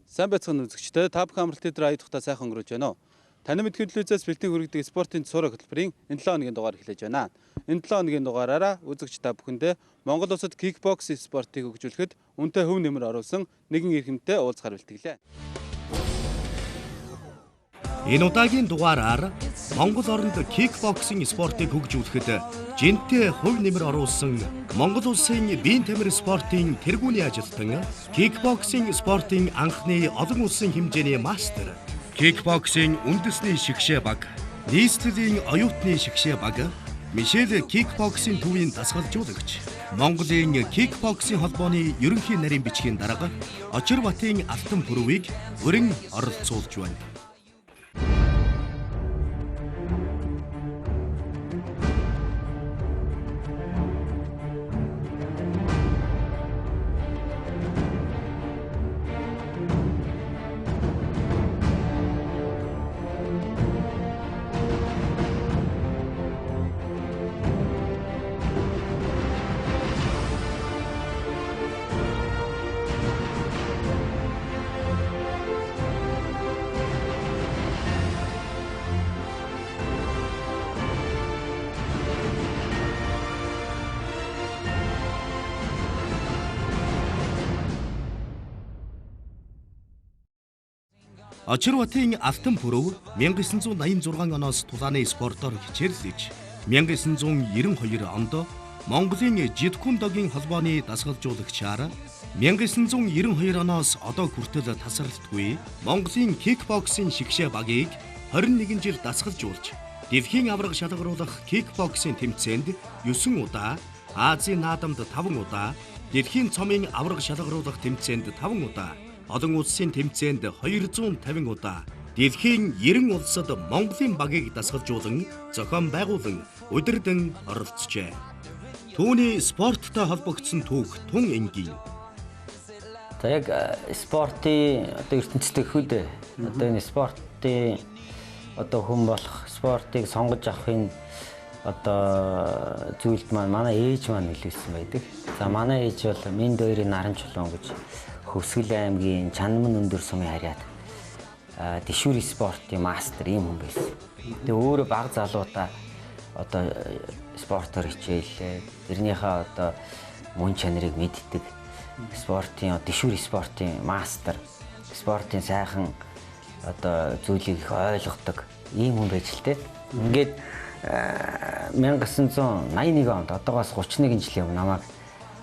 Сайн байцгаана үзэгчдээ, та бүхэн амралтын өдөр ая тухтай сайхан өнгөрөөж байна уу? Таны мэдхийн телевизээс бэлтгэн хүргэдэг спортын цураг хөтөлбөрийн энэ 7 хоногийн дугаар эхлэж байна. Энэ 7 хоногийн дугаараараа үзэгч та бүхэндээ Монгол улсад кикбокс спортыг хөгжүүлэхэд үнэтэй хөв нэмэр оруулсан нэгэн эрхэмтэй уулзахар бэлтгэлээ. Энэ удаагийн дугаараар Монгол оронд кикбоксинг спортыг хөгжүүлэхэд жинтэй хувь нэмэр оруулсан Монгол улсын биеийн тамир спортын тэргүүний ажилтан, кикбоксинг спортын анхны олон улсын хэмжээний мастер, кикбоксинг үндэсний шигшээ баг, нийслэлийн оюутны шигшээ баг, Мишель кикбоксинг төвийн дасгалжуулагч, Монголын кикбоксинг холбооны ерөнхий нарийн бичгийн дарга Очирбатын Алтан Пүрвийг өрн оролцуулж байна. Очирбатын Алтан Пүрэв 1986 оноос тулааны спортоор хичээллэж 1992 онд Монголын Житкундогийн холбооны дасгалжуулагчаар 1992 оноос одоо хүртэл тасралтгүй Монголын кикбоксинг шигшээ багийг 21 жил дасгалжуулж дэлхийн аварга шалгаруулах кикбоксинг тэмцээнд 9 удаа, Азийн наадамд 5 удаа, дэлхийн цомын аварга шалгаруулах тэмцээнд 5 удаа, олон улсын тэмцээнд 250 удаа, дэлхийн 90 улсад Монголын багийг дасгалжуулан, зохион байгуулан, удирдан оролцжээ. Түүний спорттой холбогдсон түүх тун энгийн. За яг спортын одоо ертөнцийн гэх үү дээ. Одоо энэ спортын одоо хүн болох, спортыг сонгож авахын одоо зүйлд маань манай ээж маань нөлөөлсөн байдаг. За манай ээж бол Минд хоёрын наран чулуун гэж Хөвсгөл аймгийн Чанман өндөр сумын харьяат тэшүүр спортын мастер ийм хүн байсан. Тэгээ өөрөө баг залуудаа одоо спортоор хичээллээ. Тэрнийхээ одоо мөн чанарыг мэддэг. Спортын тэшүүр спортын мастер, спортын сайхан одоо зүйлийг их ойлгодог ийм хүн байж л тээ. Ингээд 1981 онд одоогоос 31 жилийн өмнө намайг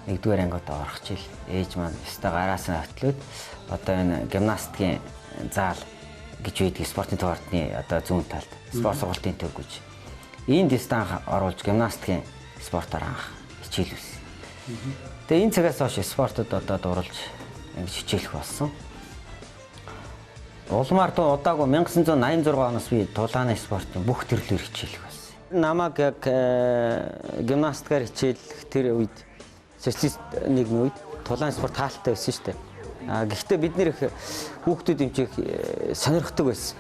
нэгдүгээр ангид орох жил ээж маань өстой гараас нь хөтлөөд одоо энэ гимнастикийн заал гэж байдаг спортын төв ордны одоо зүүн талд спорт сургалтын төв гэж. Энд дистанц оруулж гимнастикийн спортоор анх хичээлүүлсэн. Тэгээ энэ цагаас хойш спортод одоо дурлж ингэж хичээлэх болсон. Улмаар удаагүй 1986 оноос би тулааны спортын бүх төрлөөр хичээлэх болсон. Намайг яг гимнастикаар хичээлэх тэр үед социалист нийгмийн үед тулаан спорт хаалттай байсан шүү дээ. Гэхдээ бид нэр их хүүхдүүд юм чих сонирхдаг байсан.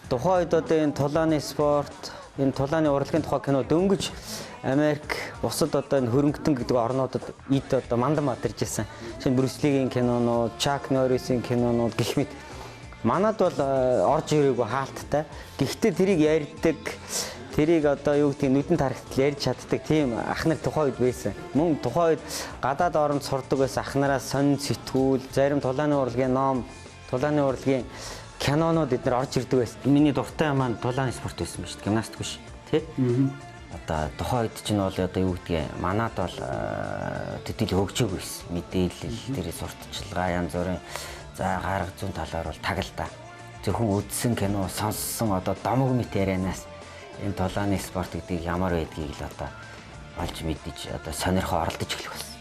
Тухайн үед одоо энэ тулааны спорт, энэ тулааны урлагийн тухай кино дөнгөж Америк, бусад одоо энэ хөрөнгөтөн гэдэг орнуудад эд одоо мандан бадарж ирсэн. Шинэ Брюс Лигийн кинонууд, Чак Норрисийн кинонууд гэх мэт манад бол орж ирээгүй хаалттай. Гэхдээ тэрийг ярьдаг, тэрийг одоо юу гэдгийг нүдэн тархтал ярьж чаддаг тийм ах нар тухайн үед байсан. Мөн тухайн үед гадаад оронд сурдаг байсан ах нараас сонин сэтгүүл, зарим тулааны урлагийн ном, тулааны урлагийн кинонууд эднэр орж ирдэг байсан. Миний дуртай маань тулааны спорт байсан ба шүү дээ. Гимнастик биш, тий? Одоо тухайн үед чинь бол одоо юу гэдгийг манад бол төдийл хөгжөөгүй байсан. Мэдээлэл, тэр сурталчилгаа, янз бүрийн за гарга зүүн талаар бол тагалдаа. Зөвхөн үзсэн кино, сонссон одоо домог мэт ярианаас энэ тулааны спорт гэдгийг ямар байдгийг л одоо олж мэдэж одоо сонирхоо оролдож эхлэх болсон.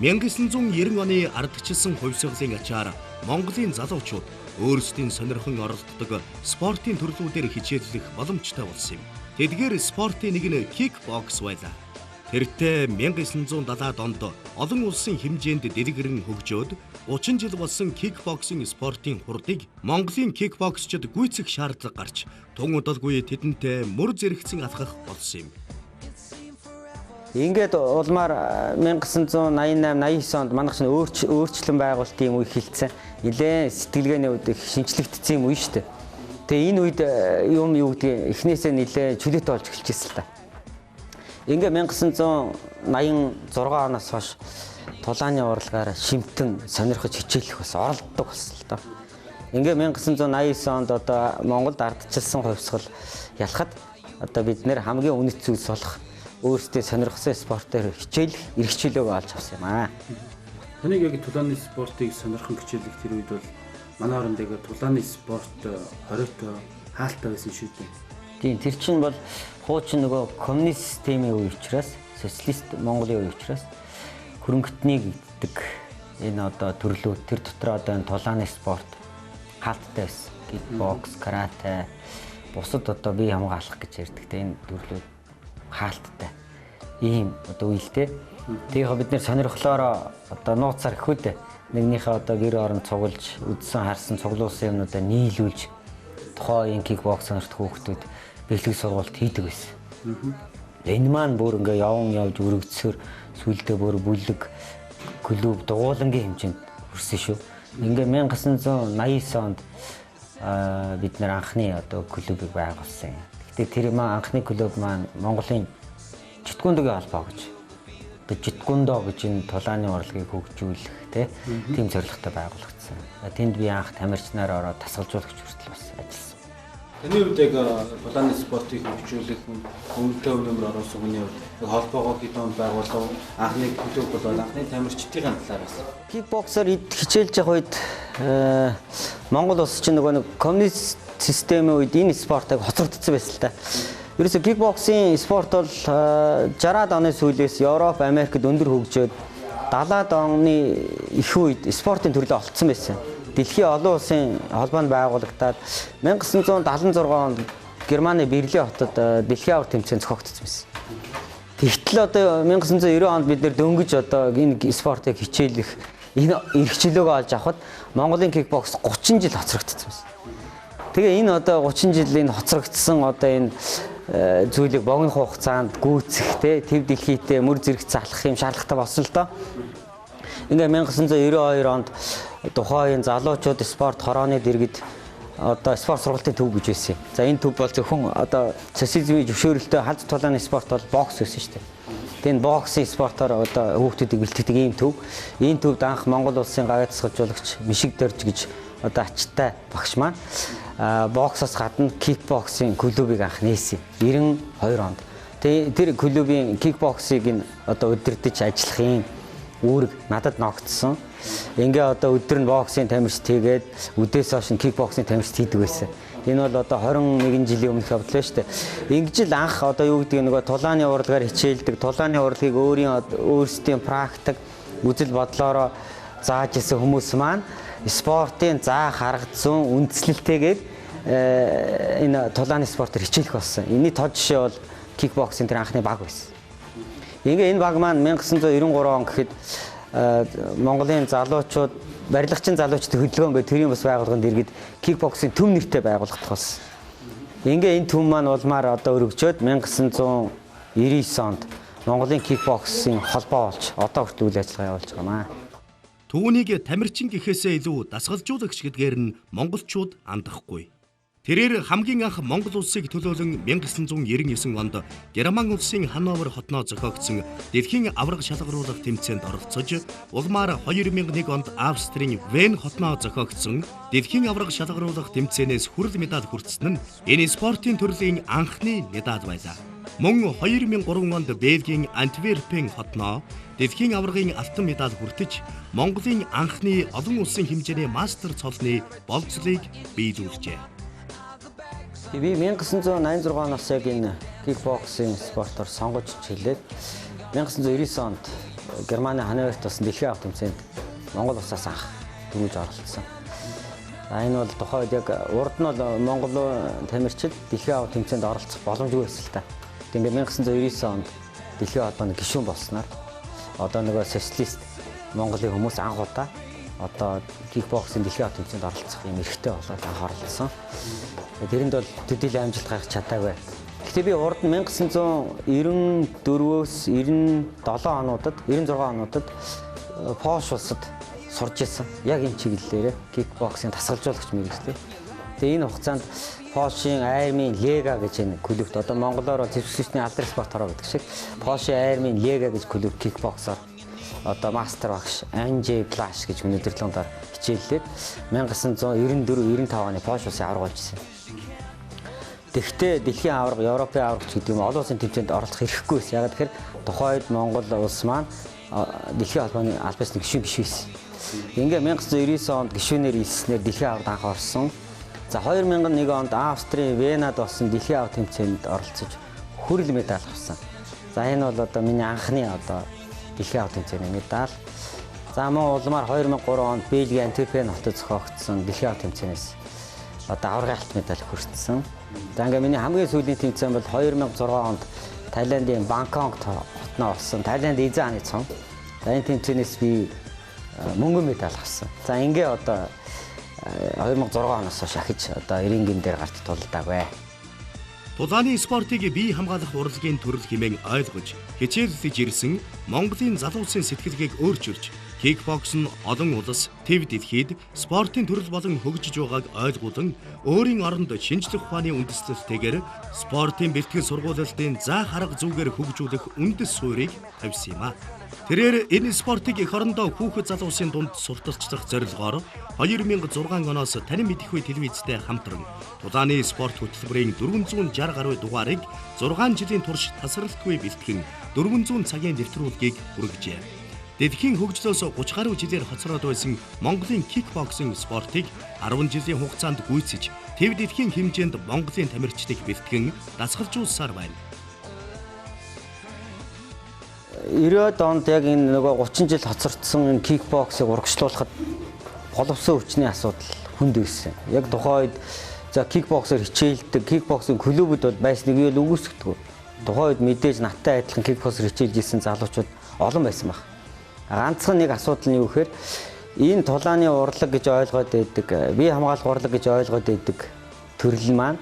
1990 оны ардчилсан хувьсгалын ачаар Монголын залуучууд өөрсдийн сонирхон оролддог спортын төрлүүдээр хичээллэх боломжтой болсон юм. Тэдгээр спортын нэг нь кикбокс байлаа. Тэртээ 1970-ад онд олон улсын хэмжээнд дэлгэрэн хөгжөөд 30 жил болсон кикбоксинг спортын хурдыг Монголын кикбоксчид гүйцэх шаардлага гарч тун удалгүй тэдэнтэй мөр зэрэгцэн алхах болсон юм. Ингээд улмаар 1988 89 онд манайх чинь өөрчлөн байгуулалтын юм үе эхэлсэн. Нилээн сэтгэлгээний үед их шинжлэгдсэн юм үе шүү дээ. Тэгээ энэ үед юм юу гэдгийг эхнээсээ нилээн чөлөөтэй болж эхэлж ирсэн л та. Ингээ 1986 оноос хойш тулааны урлагаар шимтэн сонирхож хичээлэх бас оролддог болсон л доо. Ингээ 1989 онд одоо Монголд ардчилсан хувьсгал ялахад одоо бид нэр хамгийн үнэт зүйлс болох өөрсдөө сонирхсан спортоор хичээлэх эрх чөлөөгөө олж авсан юм аа. Таныг яг тулааны спортыг сонирхон хичээлэх тэр үед бол манай оронд яг тулааны спорт хориотой хаалтай байсан шүү дээ. Тийм, тэр чинь бол хуучин нөгөө коммунист системийн үе учраас, социалист Монголын үе учраас хөрөнгөтний гэдэг энэ одоо төрлүүд тэр дотор одоо энэ тулааны спорт хаалттай байсан. Кикбокс, карате, бусад одоо бие хамгаалах гэж ярьдаг те энэ төрлүүд хаалттай ийм одоо үе л дээ. Тэгээ бид нэр сонирхлоороо одоо нууцаар гэхүү дээ. Нэгнийхээ одоо гэр орон цуглаж, үдсэн харсан цуглуулсан юмнуудаа нийлүүлж тухайн үеийн кикбокс сонирхдаг хүүхдүүд бэлэг сургуульд хийдэг байсан. Энэ маань бүр ингээ явн явж өргөцсөр сүүлдээ бүр бүлэг клуб дугуулангийн хэмжээнд хүрсэн шүү. Ингээ 1989 онд бид нар анхны одоо клубыг байгуулсан. Гэтэ тэр маань анхны клуб маань Монголын Житкүндогийн холбоо гэж. Одоо Житкүндо гэж энэ тулааны урлагийг хөгжүүлэх тийм зорилготой байгуулагдсан. Тэнд би анх тамирчнаар ороод тасгалжуулагч хүртэл бас ажилласан. Таны хувьд яг тулааны спортыг хөгжүүлэх өмнөдөө өмнөмөр оруулсан хүний хувьд яг холбоогоо хэд онд байгуулав, анхны клуб болоод анхны тамирчдын талаар бас. Кикбоксер хичээлж явах үед Монгол улс чинь нөгөө нэг коммунист системийн үед энэ спортыг хоцрогдсон байсан л та. Ерөөсө кикбоксing спорт бол 60-аад оны сүүлээс Европ, Америкт өндөр хөгжөөд 70-аад оны их үед спортын төрлөө олцсон байсан. Дэлхийн олон улсын холбоонд байгуулагдаад 1976 онд Германы Берлин хотод дэлхийн аварга тэмцээн зохиогдсон байсан. Тэгтэл одоо 1990 онд бид нэр дөнгөж одоо энэ спортыг хичээлэх энэ эрх чөлөөгөө олж авахад Монголын кикбокс 30 жил хоцрогдсон байсан. Тэгээ энэ одоо 30 жил энэ хоцрогдсон одоо энэ зүйлийг богино хугацаанд гүйцэх те төв дэлхийдээ мөр зэрэг залах юм шаардлагатай болсон л доо. Ингээ 1992 онд тухайн үеийн залуучууд спорт хорооны дэргэд одоо спорт сургалтын төв гэж байсан юм. За энэ төв бол зөвхөн одоо социализмын зөвшөөрөлтөй халз тулааны спорт бол бокс байсан шүү дээ. Тэгээ энэ боксын спортоор одоо хүүхдүүдийг бэлтгэдэг ийм төв. Энэ төвд анх Монгол улсын гавьяа тасгалжуулагч Мишиг Дорж гэж одоо ачтай багш маань боксоос гадна кикбоксing клубыг анх нээсэн. 92 онд. Тэгээ тэр клубын кикбоксыг нь одоо удирдах ажиллах юм үүрэг надад ногдсон. Ингээ одоо өдөр нь боксing тамирчид хийгээд үдээс хойш нь кикбоксing тамирчид хийдэг байсан. Энэ бол одоо 21 жилийн өмнөх явдал шүү дээ. Ингэж л анх одоо юу гэдэг нөгөө тулааны урлагаар хичээлдэг, тулааны урлагийг өөрсдийн практик үзэл бодлоороо зааж исэн хүмүүс маань спортын заах арга зүйн үндслэлтэйгээр энэ тулааны спортоор хичээлэх болсон. Энэний тод жишээ бол кикбоксing тэр анхны баг байсан. Ингээ энэ баг маань 1993 он гэхэд Монголын залуучууд барилгачин залуучдын хөдөлгөөн гэх төрийн бас байгууллаганд иргэд кикбоксing төв нэртэй байгуулагдах болсон. Ингээ энэ төв маань улмаар одоо өргөжөөд 1999 онд Монголын кикбоксing холбоо болж одоо хүртэл үйл ажиллагаа явуулж байгаа маа. Түүнийг тамирчин гэхээсээ илүү дасгалжуулагч гэдгээр нь монголчууд андахгүй. Тэрээр хамгийн анх Монгол улсыг төлөөлөн 1999 онд Герман улсын Хановер хотноо зохиогдсон дэлхийн аварга шалгаруулах тэмцээнд оролцож, улмаар 2001 онд Австрийн Вен хотноо зохиогдсон дэлхийн аварга шалгаруулах тэмцээнээс хүрэл медаль хүртсэн нь энэ спортын төрлийн анхны медаль байлаа. Мөн 2003 онд Бельгийн Антверпен хотноо дэлхийн аваргын алтан медаль хүртэж, Монголын анхны олон улсын хэмжээний мастер цолны болцлыг биелүүлжээ. Би 1986 оноос яг энэ кикбоксing спортоор сонгож хичээлээд 1999 онд Германы Хановерт болсон дэлхийн аварга тэмцээнд Монгол улсаас анх дөнгөж оролцсон. За энэ бол тухайн үед яг урд нь бол Монгол тамирчид дэлхийн аварга тэмцээнд оролцох боломжгүй байсан л та. Ингээд 1999 онд дэлхийн холбооны гишүүн болсноор одоо нөгөө социалист Монголын хүмүүс анх удаа Одоо кикбоксing дэлхийн аварга тэмцээнд оролцох юм эрхтэй болоод анх оролцсон. Тэрэнд бол төдийлөн амжилт гаргах чадаагүй. Гэхдээ би урд нь 1994-өөс 97 онуудад, 96 онуудад Польш улсад сурж исэн. Яг энэ чиглэлээрээ кикбоксing дасгалжуулагч мэргэжлээ. Тэгээ энэ хугацаанд Польшийн армийн Лега гэж энэ клубт, одоо монголоор зэвсэгчний алдар спорт хороо гэдэг шиг, Польшийн армийн Лега гэж клуб кикбоксоор одоо мастер багш Анжей Плаш гэж хүн удирдлагын дор хичээллээд 1994 95 оны Польш улсын аварга болж ирсэн. Тэгэхдээ дэлхийн аварга, Европын аварга ч гэдэг юм, олон улсын тэмцээнд оролцох эрхгүй байсан. Яг тэгэхээр тухайн үед Монгол улс маань дэлхийн холбооны аль биесны гишүүн биш байсан. Ингээ 1999 онд гишүүнээр элснээр дэлхийн аваргад анх орсон. За, 2001 онд Австрийн Венад болсон дэлхийн аварга тэмцээнд оролцож хүрэл медаль авсан. За, энэ бол одоо миний анхны одоо дэлхийн аварга тэмцээний медаль. За, мөн улмаар 2003 онд Бельгийн Антверпен хотод зохиогдсон дэлхийн аварга тэмцээнээс одоо аваргын алт медаль хүртсэн. За, ингээ миний хамгийн сүүлийн тэмцээн бол 2006 онд Таиландын Бангкок хотноо болсон Таиланд эзэн хааны цом. За, энэ тэмцээнээс би мөнгөн медаль авсан. За, ингээ одоо 2006 оноос хойш ахиж одоо ринген дээр гарч тулдаагүй. Тулааны спортыг бие хамгаалах урлагийн төрөл хэмээн ойлгож хичээллэж ирсэн Монголын залуусын сэтгэлгээг өөрчилж, кикбокс нь олон улс, төв дэлхийд спортын төрөл болон хөгжиж байгааг ойлгуулан, өөрийн оронд шинжлэх ухааны үндэслэлтэйгээр спортын бэлтгэл сургуулилтын заах арга зүгээр хөгжүүлэх үндэс суурийг тавьсан юм а. Тэрээр энэ спортыг эх орондоо хүүхэд залуусын дунд сурталчлах зорилгоор 2006 оноос танин мэдэхгүй телевизтэй хамтран тулааны спорт хөтөлбөрийн 460 гаруй дугаарыг 6 жилийн турш тасралтгүй бэлтгэн 400 цагийн нэвтрүүлгийг хүргэжээ. Дэлхийн хөгжлөөс 30 гаруй жилээр хоцроод байсан Монголын кикбоксинг спортыг 10 жилийн хугацаанд гүйцэж, төв дэлхийн хэмжээнд Монголын тамирчдыг бэлтгэн дасгалжуулсаар байна. 90-ад онд яг энэ нөгөө 30 жил хоцордсон энэ кикбоксыг урагшлуулахад боловсон хүчний асуудал хүнд байсан. Яг тухайн үед за кикбоксоор хичээлдэг, кикбоксинг клубуд бол байсныг юу л үгүйсгэдэг. Тухайн үед мэдээж надтай адилхан кикбоксоор хичээлж исэн залуучууд олон байсан баг. Ганцхан нэг асуудал нь юу гэхээр энэ тулааны урлаг гэж ойлгоод байдаг, бие хамгаалах урлаг гэж ойлгоод байдаг төрөл маань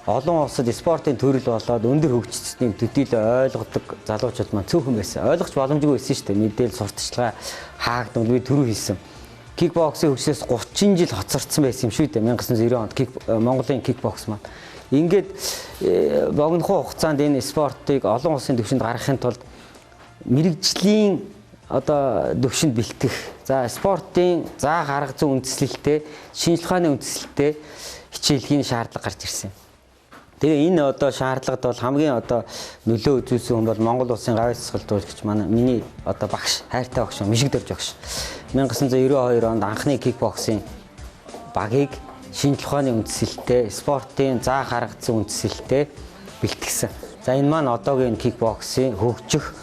олон улсад спортын төрөл болоод өндөр хөгжсөнийг төдийлөө ойлгодог залуучууд маань цөөхөн байсан. Ойлгох боломжгүй байсан шүү дээ. Мэдээл сурталчилгаа хаагдмал би түрүү хэлсэн. Кикбоксing хөгжлөөс 30 жил хоцордсон байсан юм шүү дээ. 1990 онд Монголын кикбокс маань. Ингээд богинохон хугацаанд энэ спортыг олон улсын түвшинд гаргахын тулд мэрэгжлийн одоо төвшөнд бэлтгэх. За, спортын заах арга зүйн үндэслэлтэй, шинжлэх ухааны үндэслэлтэй хичээлгийн шаардлага гарч ирсэн. Тэгээ энэ одоо шаардлагад бол хамгийн одоо нөлөө үзүүлсэн хүн бол Монгол улсын гавьяас дасгалжуулагч манай миний одоо багш, хайртай багш Мишиг Дорж багш. 1992 онд анхны кикбоксing багийг шинжлэх ухааны үндэслэлтэй, спортын заах арга зүйн үндэслэлтэй бэлтгэсэн. За, энэ маань одоогийн кикбоксing хөгжих,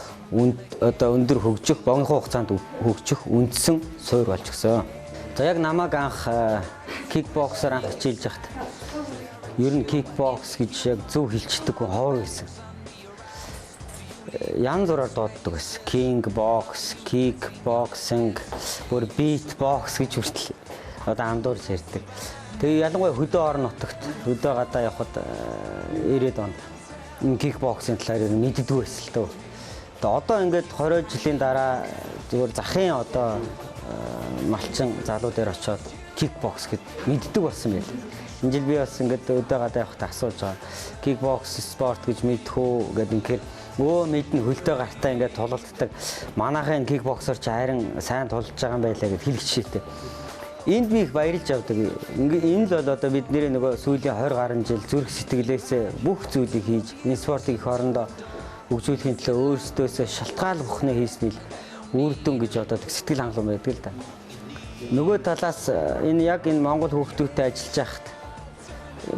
одоо өндөр хөгжих, богино хугацаанд хөгжих үндсэн суурь болж гисэн. За, яг намайг анх кикбоксоор анх хичээлж байхад ер нь кикбокс гэж яг зөв хэлчихдэггүй, ховор байсан. Янз бүрээр дууддаг байсан. King box, kickboxing, бүр beat box гэж хүртэл одоо андуурч ярьдаг. Тэгээ ялангуяа хөдөө орон нутагт, хөдөө гадаа явхад 90-ад онд энэ кикбоксing талаар ер нь мэддэггүй байсан л дөө. Тэгээ одоо ингээд 20 жилийн дараа зүгээр захын одоо малчин залуу дээр очиод кикбокс гэд мэддэг болсон байл. Энэ жил би бас ингээд өдөө гадаа явахдаа асууж байгаа. Кикбокс спорт гэж мэдэх үү гэдэг инхээр өө мэднэ, хөлтөө гартаа ингээд тулалддаг. Манайхын кикбоксер чи харин сайн тулж байгаа юм байлаа гэд хэлэх жишээтэй. Энд би их баярлж авдаг. Энэ л бол одоо бидний нөгөө сүүлийн 20 гаруй жил зүрх сэтгэлээсээ бүх зүйлийг хийж энэ спортыг эх орондоо хөгжүүлэхийн төлөө өөрсдөөсөө шалтгаал бүхнээ хийсний л үр дүн гэж одоо сэтгэл хангалуун байдаг л да. Нөгөө талаас энэ яг энэ Монгол хүүхдүүдтэй ажиллаж байхад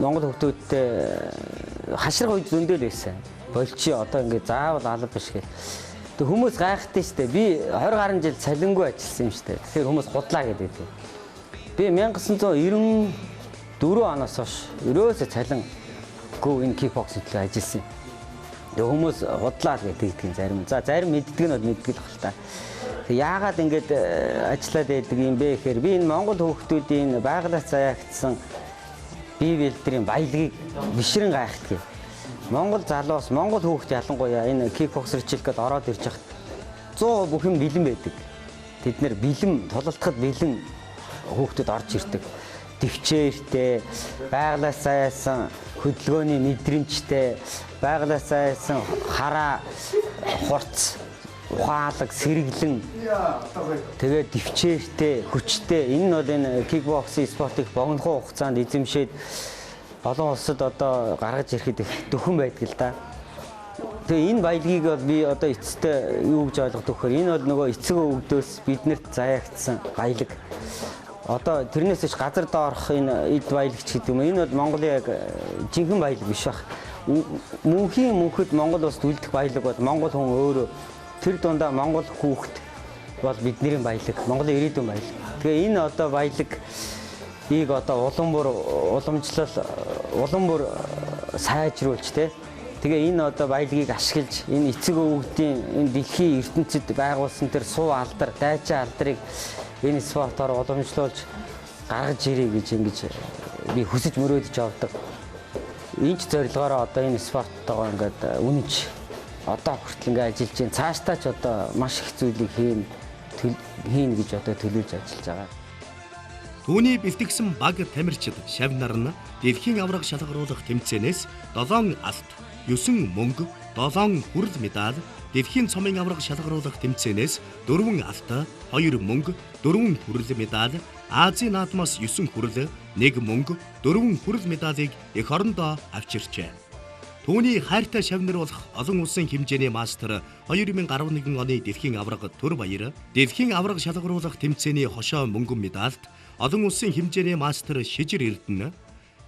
Монгол хүүхдүүдтэй хашрах үед зөндөл байсан. Болчи одоо ингээд заавал алба биш гэх. Тэг хүмүүс гайхдаг шүү дээ. Би 20 гаруй жил цалингүй ажилласан юм шүү дээ. Тэгэхээр хүмүүс худлаа гэдэг. Би 1994 оноос хойш ерөөсөө цалингүй энэ кикбоксing төлөө ажилласан юм. Тэг хүмүүс худлаа л гэдэг юм зарим. За, зарим мэддэг нь бол мэддэг л бах л та. Яагаад ингэж ажиллаад байдаг юм бэ гэхээр би энэ Монгол хүүхдүүдийн байгалиас заяагдсан бие бэлдрийн баялагийг бишрэн гайхдаг. Монгол залуус, Монгол хүүхд ялангуяа энэ кикбоксер хичээлгээд гээд ороод ирж хахад 100% бүх юм бэлэн байдаг. Тэд нэр бэлэн, тулалдахад бэлэн хүүхдүүд орж ирдэг. Төвчээртэй, байгалиас заяасан хөдөлгөөний мэдрэмжтэй, байгалиас заяасан хараа, хурц, ухаалаг, сэргэлэн, тэгээд төвчээртэй, хүчтэй. Энэ нь бол энэ кикбоксing спортыг богинохон хугацаанд эзэмшээд олон улсад одоо гаргаж ирэхэд их дөхөн байдаг л да. Тэгээ энэ баялагийг бол би одоо эцэстээ юу гэж ойлгодог вэхээр энэ бол нөгөө эцэг өвгдөөс биднэрт заяагдсан баялаг. Одоо тэрнээс ч газар доорх энэ эд баялагч гэдэг юм. Энэ бол Монголын яг жинхэнэ баялаг биш байх. Мөнхийн мөнхөд Монгол улсад үлдэх баялаг бол Монгол хүн өөрөө, тэр дундаа Монгол хүүхэд бол бидний баялаг, Монголын ирээдүйн баялаг. Тэгээ энэ одоо баялаг ийг одоо улам бүр уламжлал, улам бүр сайжруулж те. Тэгээ энэ одоо баялагийг ашиглаж энэ эцэг өвгдийн энэ дэлхийн ертөнцид байгуулсан тэр суу алдар, дайчин алдрыг энэ спортоор уламжлуулж гаргаж ирье гэж ингэж би хүсэж мөрөөдөж явдаг. Энэ ч зорилгоороо одоо энэ спорттойгоо ингээд үнэнч одоо хүртэл ингээд ажиллаж байна. Цаашдаа ч одоо маш их зүйлийг хийн гэж одоо төлөвлөж ажиллаж байгаа. Түүний бэлтгэсэн баг тамирчид шавнар нь дэлхийн аварга шалгаруулах тэмцээнээс 7 алт, 9 мөнгө, 7 хүрэл медаль, дэлхийн цомын аварга шалгаруулах тэмцээнээс 4 алт, 2 мөнгө, 4 хүрэл медаль, Азийн наадмаас 9 хүрэл, 1 мөнгө, 4 хүрэл медалийг эх орондоо авчирчээ. Түүний хайртай шавнар болох олон улсын хэмжээний мастер 2011 оны дэлхийн аварга төр баяр, дэлхийн аварга шалгаруулах тэмцээний хошоо мөнгөн медальт олон улсын хэмжээний мастер Шижир Эрдэнэ,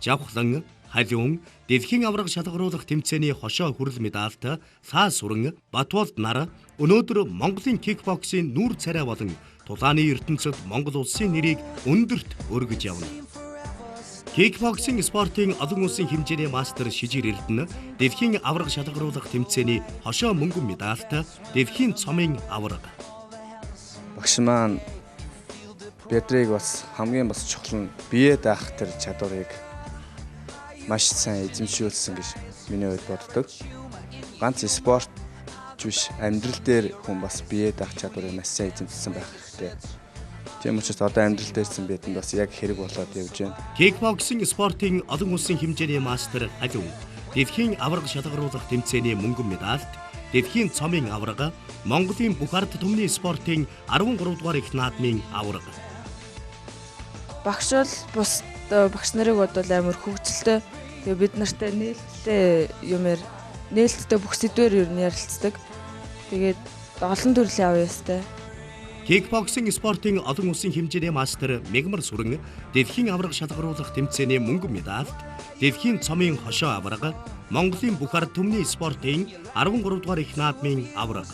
Жавхлан, Халиун, дэлхийн аварга шалгаруулах тэмцээний хошоо хүрэл медальт Лаа Сүрэн, Батболд нар өнөөдөр Монголын кикбоксийн нүүр царай болон тулааны ертөнцид Монгол улсын нэрийг өндөрт өргөж явна. Кикбоксинг спортын олон улсын хэмжээний мастер Шижир Эрдэнэ дэлхийн аварга шалгаруулах тэмцээний хошоо мөнгөн медальт дэлхийн цомын аварга. Багш маань бидрийг бас хамгийн бас чухал нь бие даах тэр чадварыг маш сайн эзэмшүүлсэн гэж миний хувьд боддог. Ганц спорт биш, амьдрал дээр хүн бас бие даах чадварыг маш сайн эзэмшсэн байх хэрэгтэй. Тийм учраас одоо амьдрал дээрсэн бидэнд бас яг хэрэг болоод явж байна. Кикбоксинг спортын олон улсын хэмжээний мастер Халиун, дэлхийн аварга шалгаруулах тэмцээний мөнгөн медальт, дэлхийн цомын аварга, Монголын бүх ард түмний спортын 13 дугаар их наадмын аварга. Багш бол бус багш нарыг бодвол амар хөгжилтэй. Тэгээ бид нартай нээлттэй юмэр нээлттэй бүх сэдвээр ер нь ярилцдаг. Тэгээд олон төрлийн авьяастай. Кикбоксинг спортын олон улсын хэмжээний мастер Мегмар Сүрэн дэлхийн аварга шалгаруулах тэмцээний мөнгөн медальт, дэлхийн цомын хошоо аварга, Монголын бүх ард түмний спортын 13 дугаар их наадмын аварга.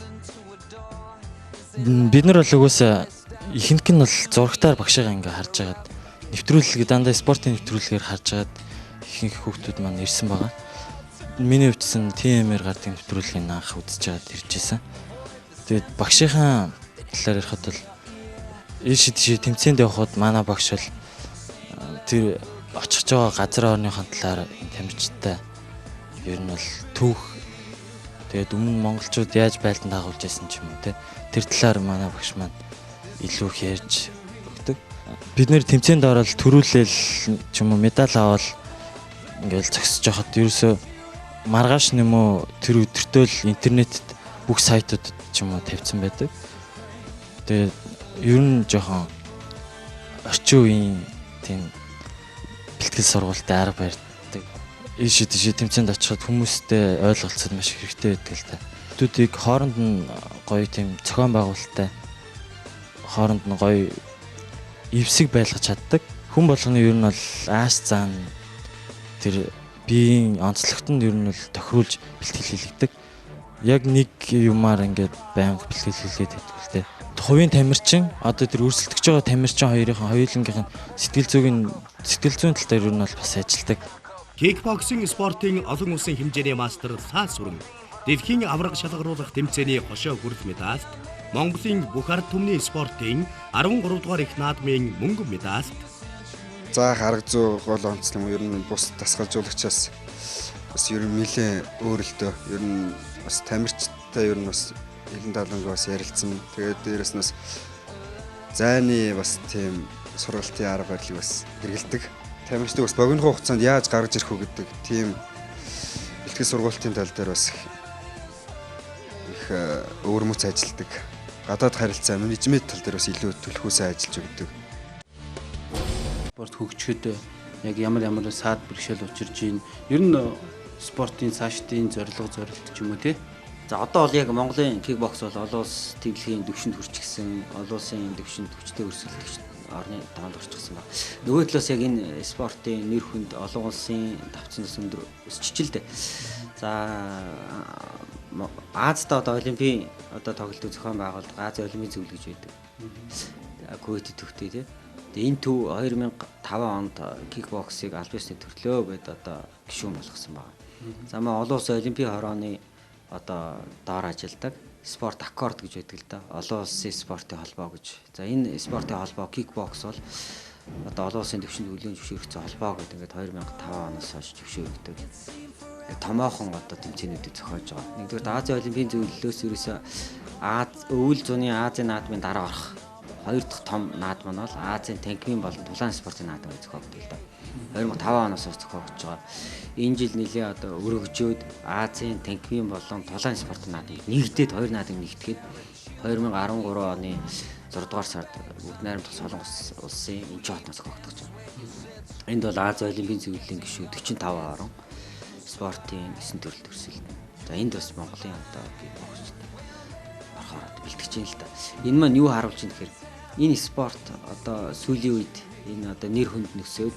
Бид нар бол угаасаа ихэнх нь бол зурагтаар багшигаа ингээ харж агаад нэвтрүүлэг дандаа спортын нэвтрүүлгээр харж агаад ихэнх хүүхдүүд маань ирсэн байгаа. Миний хувьдсэн ТМ-ээр гардаг нэвтрүүлгийг анх үзэж агаад ирж исэн. Тэгээд багшийнхаа талаар ярихад бол ийш тийш тэмцээнд явхад манай багш бол тэр очих байгаа газар орныхон талаар тамирчтай ер нь бол түүх, тэгээд өмнө монголчууд яаж байлдан дагуулж байсан ч юм уу те, тэр талаар манай багш маань илүү их ярьж өгдөг. Бид нэр тэмцээнд ороод төрүүлээл ч юм уу медаль аваад ингээл зогсож байхад ерөөсөө маргааш нэм үү тэр өдөртөө л интернетэд бүх сайтуудад ч юм уу тавьсан байдаг. Тэгээд ер нь жоохон орчин үеийн тийм бэлтгэл сургуультай арга барьдаг. Ийш тийш тэмцээнд очиход хүмүүстэй ойлголцоод маш их хэрэгтэй байдаг л та. Хүмүүсийг хооронд нь гоё тийм зохион байгуулалттай, хооронд нь гоё эвсэг байлгаж чаддаг. Хүн болгоны ер нь бол ааш заан тэр биеийн онцлогт нь ер нь бол тохируулж бэлтгэл хийлэгдэг. Яг нэг юмар ингээд байнга бэлтгэл хийлгээд байдаг л дээ. Хувийн тамирчин одоо тэр өрсөлдөж байгаа тамирчин хоёрын хоёулангийнх нь сэтгэл зүйн тал дээр ер нь бол бас ажилладаг. Кикбоксинг спортын олон улсын хэмжээний мастер Лаа Сүрэн дэлхийн аварга шалгаруулах тэмцээний хошоо хүрэл медальт, Монголын бүх ард түмний спортын 13 дугаар их наадмын мөнгө медальт заах арга зүй гол онцлог ер нь бус дасгалжуулагчаас бас ер нь нэлээд өөрөлдөө. Ер нь бас тамирчтай ер нь бас элен талангаа бас ярилцсан. Тэгээд дээрэс нь бас зайны бас тийм сургалтын арга барилыг бас хэрэгэлдэг. Тамирчдыг бас богино хугацаанд яаж гаргаж ирэх үү гэдэг тийм бэлтгэл сургалтын тал дээр бас их өвөрмөц ажилладаг. Гадаад харилцаа менежмент тал дээр бас илүү түлхүүсээ ажиллаж өгдөг. Спорт хөгжихэд яг ямар ямар саад бэрхшээл учирч байна. Ер нь спортын цаашдын зорилго зорилт ч юм уу тий. За одоо бол яг Монголын кикбокс бол олон улс тэглэгийн төвшөнд хүрчихсэн, олон улсын төвшөнд хүчтэй өрсөлдөгч орны тоонд орчихсон баг. Нөгөө талаас яг энэ спортын нэр хүнд олон улсын тавцан бас өндөр өсчихэж л дээ. За Азид одоо олимпийн одоо тоглолтыг зохион байгуулдаг Азийн олимпийн зөвлөл гэж байдаг. Кувейт төвтэй тий. Тэгээ энэ төв 2005 онд кикбоксыг аль биесны төрлөө гэдээ одоо гишүүн болгосон байна. За маа олон улсын олимпийн хорооны одоо доор ажилладаг спорт аккорд гэж байдаг л да. Олон улсын спортын холбоо гэж. За энэ спортын холбоо кикбокс бол одоо олон улсын түвшинд хүлээн зөвшөөрөгдсөн холбоо гэдэг ингээд 2005 оноос хойш зөвшөөрөгдөв. Томоохон одоо тэмцээнүүдийг зохиож байгаа. Нэгдүгээр Азийн олимпийн зөвлөлөөс ерөөсөө Аз өвөл зуны Азийн наадмын дараа орох хоёр дахь том наадам нь бол Азийн танхимын болон тулаан спортын наадам гэж зохиогддог л да. 2005 оноос хойш зохиогдож байгаа. Энэ жил нэлээ одоо өргөжөөд Азийн танхимын болон тулаан спортын наадам нэгдээд хоёр наадам нэгтгэхэд 2013 оны 6 дугаар сард Бүгд найрамдах Солонгос улсын Инчон хотоос зохиогдож байгаа. Энд бол Азийн олимпийн зөвлөлийн гишүүн 45 орон спортын 9 төрөлд өрсөлдөнө. За энд бас Монголын одоо кикбоксчид орохоор бэлтгэж байна л да. Энэ маань юу харуулж байна гэхээр энэ спорт одоо сүүлийн үед энэ одоо нэр хүнд нөсөөд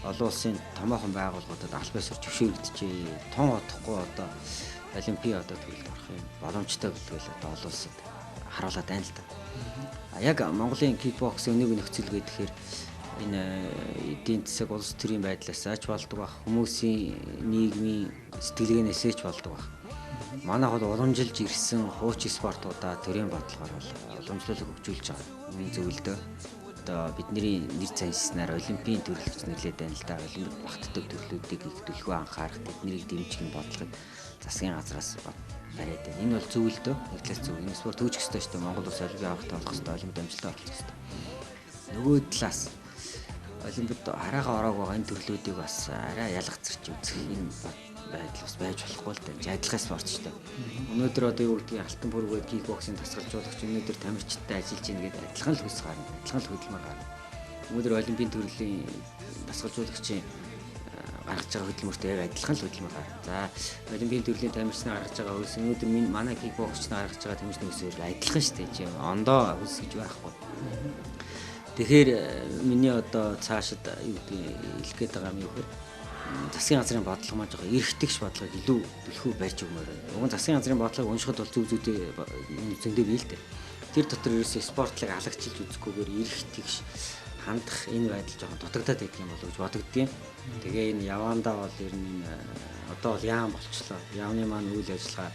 олон улсын томоохон байгууллагуудад аль биесээр зөвшөөрөгдөжээ. Тун удахгүй одоо олимпийн одоо төрөлд орох юм боломжтой гэдгийг одоо олон улсад харуулад байна л да. А яг Монголын кикбоксын өнөөгийн нөхцөл гэхээр энэ эдийн засаг улс төрийн байдлаас ч болдог бах, хүмүүсийн нийгмийн сэтгэлгээнээс ч болдог бах. Манайх бол уламжилж ирсэн хуучин спортуудаа төрийн бодлогоор бол уламжлалыг хөгжүүлж байгаа. Энэ зөвлөдөө одоо бидний нэр цанснаар олимпийн төрөл гэж нэрлэдэг байна л да. Олимпиад багтдаг төрлүүдийг их түлхүү анхаарах, тэднийг дэмжих нь бодлогыг засгийн газраас бариад байна. Энэ бол зөвлөдөө. Нэг талаас зөв. Энэ спорт хөгжих ёстой шүү дээ. Монгол улс олимпийн аваргатай болох ёстой, олимпиад амжилттай болох ёстой. Нөгөө талаас олимпиад хараагаа ороог байгаа энэ төрлүүдийг бас арай ялгацэрч үзэх энэ байдал бас байж болохгүй л дээ. Адилхан спорт ч дээ. Өнөөдөр одоо юу гэдгийг алтан пүрвгээд кикбоксing дасгалжуулагч өнөөдөр тамирчидтай ажиллаж гин гэдэг адилхан л хөлс гарна. Адилхан л хөдөлмөр гарна. Өнөөдөр олимпийн төрлийн дасгалжуулагчийн гаргаж байгаа хөдөлмөртэй яг адилхан л хөдөлмөр гарна. За олимпийн төрлийн тамирчнаа гаргаж байгаа хөлс өнөөдөр минь манай кикбоксч нар гаргаж байгаа тамирчны хөлсөөр адилхан шүү дээ. Чи ондоо хөлс гэж байхгүй. Тэгэхээр миний одоо цаашид юу гэдгийг хэлэх гээд байгаа юм юу гэхээр засгийн газрын бодлого маань жоохон эргэтгэж бодлогыг илүү түлхүү барьж өгмөр байна. Уг нь засгийн газрын бодлогыг уншихад бол зүг зүгдээ зөндөө бий л дээ. Тэр дотор ерөөсөө спортлыг алагчилж үзэхгүйгээр эргэтгэж хандах энэ байдал жоохон дутагдаад байдаг юм болов уу гэж бодогдгийн. Тэгээ энэ явандаа бол ер нь энэ одоо бол яам болчлоо. Яамны маань үйл ажиллагаа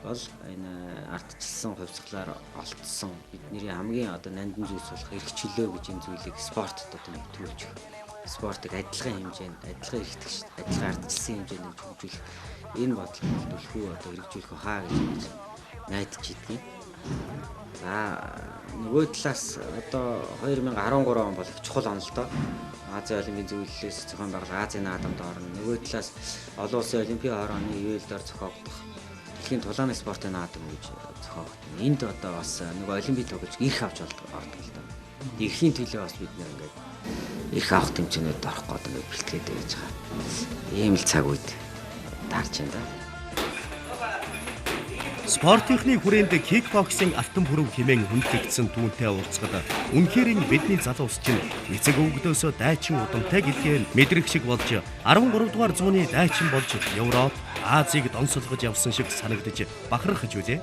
бол энэ ардчилсан хувьсгалаар олдсон бидний хамгийн одоо нандин зүйлс болох эрх чөлөө гэж энэ зүйлийг спортод одоо нэвтрүүлж өгөх. Спортыг адилхан хэмжээнд, адилхан эрхтгч, адилхан ардчилсан хэмжээнд хөгжүүлэх энэ бодлого түлхүү одоо хэрэгжүүлэх хаа гэж найдаж идэгин. За нөгөө талаас одоо 2013 он бол их чухал он л доо. Азийн олимпийн зөвлөлөөс зохион байгуулах Азийн наадамд орно. Нөгөө талаас олон улсын олимпийн хорооны ивэлдээр зохиогдох дэлхийн тулааны спортын наадам гэж зохиогдно. Энд одоо бас нөгөө олимпийн тоглож эрх авч ордог л доо. Эрхийн төлөө бас бид нэр ингээд эрх авах тэмцээнүүд орох гээд ингээд бэлтгээд байж байгаа. Ийм л цаг үед таарч байна да. Спортынхны хүрээнд кикбоксинг алтан пүрэв хэмээн хүндлэгдсэн түүнтэй уулзахад үнэхээр бидний залуус чинь эцэг өвгдөөсөө дайчин удамтай гэдгээр мэдрэх шиг болж 13 дугаар зууны дайчин болж Европ, Азийг донсолгож явсан шиг санагдаж бахархаж үлээ.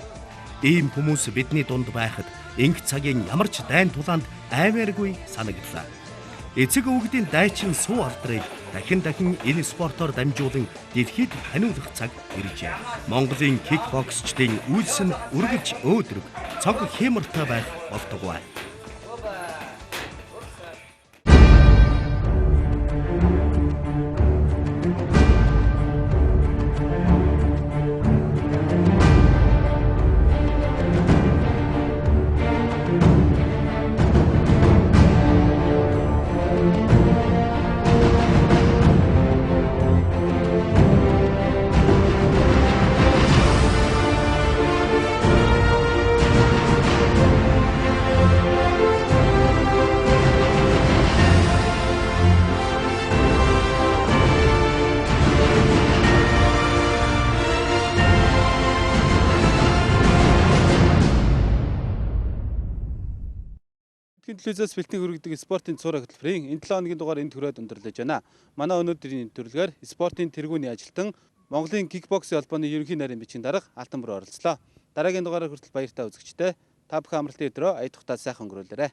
Ийм хүмүүс бидний дунд байхад инх цагийн ямар ч дайн тулаанд аймааргүй санагдлаа. Эцэг өвгдийн дайчин суу алдрыг дахин дахин энэ спортоор дамжуулан дэлхийд таниулах цаг иржээ. Монголын кикбоксчдын үйлс нь үргэлж өөдрөг, цог хиймортой байх болтугай. Дэлхийн телевизээс бэлтгэн хүргэдэг спортын цуврал хөтөлбөрийн энэ 7 хоногийн дугаар энд хүрээд өндөрлөж байна. Манай өнөөдрийн нэвтрүүлгээр спортын тэргүүний ажилтан Монголын кикбоксing холбооны ерөнхий нарийн бичгийн дарга Алтан Бүрэн оролцлоо. Дараагийн дугаараар хүртэл баяртай үзэгчдээ. Та бүхэн амралтын өдрөө ая тухтай сайхан өнгөрүүлээрэй.